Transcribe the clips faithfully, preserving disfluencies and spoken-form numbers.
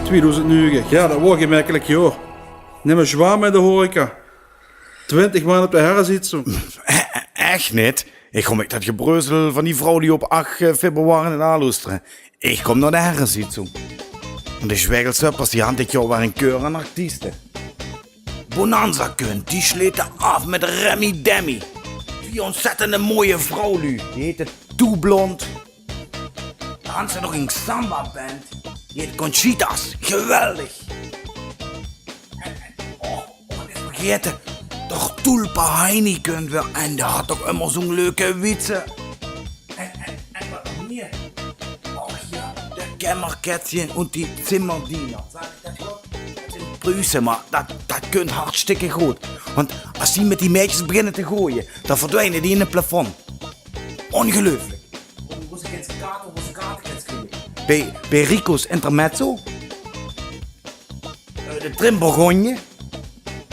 Twieëdoezend nuuge. Jao, dat woar gemekkelik, joh. Neet mie zwaor mèt de horeca. Twintig man op de herresitzung. Ech neet? Ich gaon mich dat gebreuzel van die vrouw die op ach februari neet aanloestere. Ich kom nao de herresitzung. En de Schwegelsöppers, die hant dit joar weer ein keur aan artieste. Bonanza Kunt, die slete aaf mèt Remi Demi. Die ontzettende mooie vrouwlu. Die heite Too Blond. Dan hant ze nog ein samba-band. Die heite Conchitas. Geweldig. En, en, och, och, neet vergaete. D'r Tulpa Heini kunt weer. En dae hat toch ummer zoe'n leuke wietse. En, en, en wat nog mie? Och jao, de Kämmerkättchen und die Zimmerdiener. Zag ich dat good? Dat zeen Pruuse, mer dat, dat kunt hartstikke good. Want es die mèt die maedjes beginne te goeie, dan verdwijne die in 't plafond. Ongeluiflik. Wo, wo se kins kaarte, wo se kaarte kins kriege? Bie, bie Rico's Intermezzo. Eh, de Trim Bourgogne.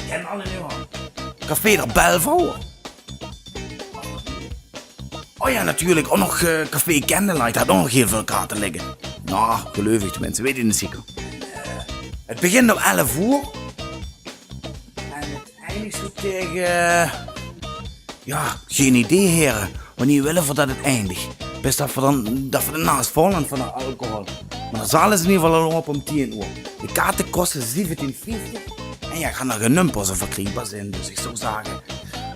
Ken alle neet aan. Café der Belvrouwer. Oh jao, natuurlik. Ouch nog, eh, Café Candlelight. Hat ouch nog hiel väöl kaarte ligke. Noe, geluif ich tenminste. Weit ich neet zeker. 't Begint óm elf oer. En 't eindig zoe taenge, jao, gein idee, here. Wannieër wille v'r dat 't eindig? Bis dat v'r dan, dat v'r de naas vol hant van de alcohol. Mer de zaal is in eder geval al op óm tieën oer. De kaarte koste zeventieën vieftig. En jao, ich han d'r genumpels verkriegbaar zeen. Dus ich zou zage,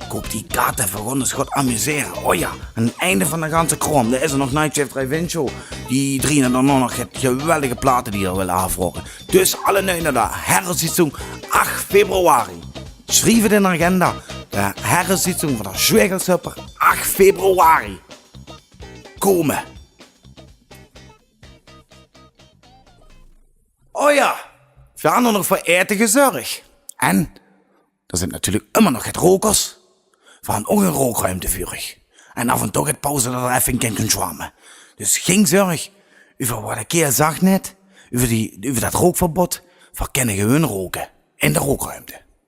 koup die kaarte, v'r gaon ós good amusere. O jao, aan 't einde van de ganse kraom, dao is d'r nog Night Shift Drive-In Show. Die drieje dan ouch nog get geweldige plate die v'r wille aafroke. Dus alle nuuj nao de herresitzung ach februari. Sjrief 't in de agenda. De herresitzung van de Schwegelsöpper, ach februari. Kómme. O jao, v'r hant nog veur aete gezörg. En d'r zint natuurlik ummer nog get rokers. V'r hant ouch ein rookruumte veur uch. En aaf en toe get pauze dat d'r effe in kint zwamme. Dus gein zörg euver wat de kael zag net, euver die, euver dat rookverbod. V'r kinne gewoon roke in de rookruumte.